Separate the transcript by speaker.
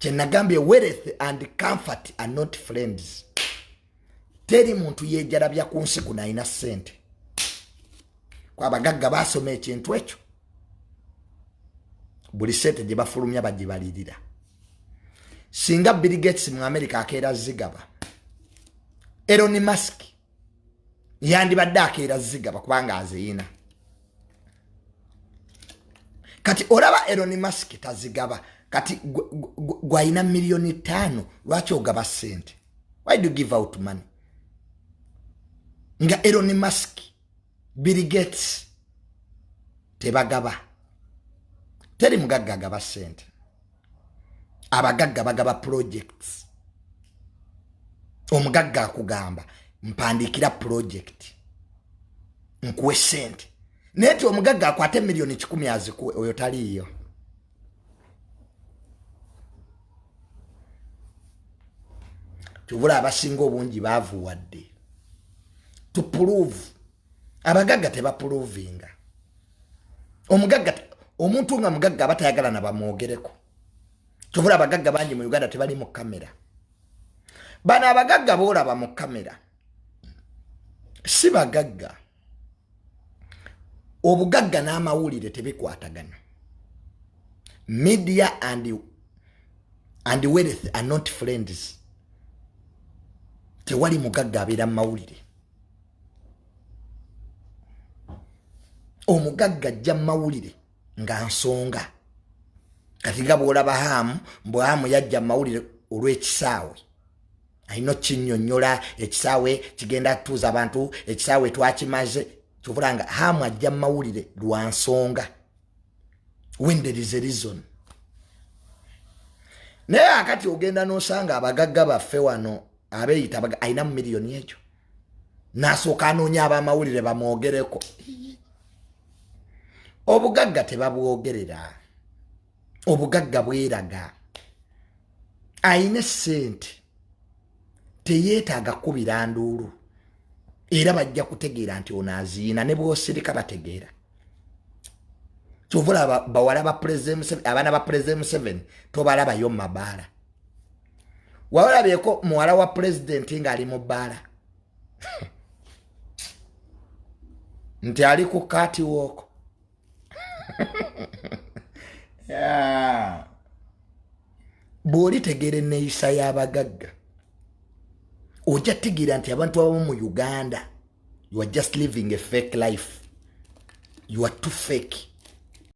Speaker 1: Kyenagambye, wealth and comfort are not friends. Teri muntu yejalabya ku nsi kuno alina ssente. Kwabagagga basoma ekintu ekyo, buli sente gye bafulumya bagibalirira. Singa Bill Gates mu America akeera zigaba, Elon Musk yandibadde akeera zigaba, kubanga aziyina. Kati olaba Elon Musk tazigaba. Kati gwalina 5 miliyoni, lwaki ogaba sente? Why do you give out money nga Elon Musk, Bill Gates tebagaba? Teri mugagga agaba sente. Abagagga bagaba projects. Omugagga akugamba, "Mpandiikira project nkuwe sente." Naye ti omugagga akwate 100 miliyoni azikuwe, oyo taliiyo. Kyovula abasinga obungi baavuwadde to prove. Abagagga tebaprovinga. Omugagga, omuntu nga mugagga, aba tayagala na bamwogereko. Kyovula abagagga bangi mu Uganda tebali mu kamera. Bano abagagga boolaba mu kamera si bagagga. Obugagga n'amawulire tebikwatagana. Media and wealth are not friends. Tewali mugagga abeera mu mawulire. Omugagga ajja mu mawulire nga nsonga. Kati nga bwolaba Hamu, mbwe Hamu yajja mu mawulire olw'ekisaawe, alina okinnyonnyola. Ekisaawe kigenda tutuuza abantu, ekisaawe twakimaze. Kyovula nga Hamu ajja mu mawulire lwa nsonga, when there is a reason. Naye akati ogenda n'osanga abagagga baffe wano abeeyita, alina mu miliyoni ekyo, n'asooka anoonya abamawulire bamwogereko. Obugagga tebabwogerera, obugagga bweraga. Ayina essente teyeetaaga kubira nduulu, era bajja kutegeera nti ono aziina. Ne bwosirika bategeera. Kyova bawala ba President, abaana ba President Museveni tobalabayo mu mabaala. Wawalabyeko muwala wa pulezidenti ng'ali mu bbaala, nti ali ku catwalk? Bw'olitegeera enneeyisa y'abagagga, ojja tegeera nti abantu abamu mu Uganda, you are just living a fake life. You are too fake.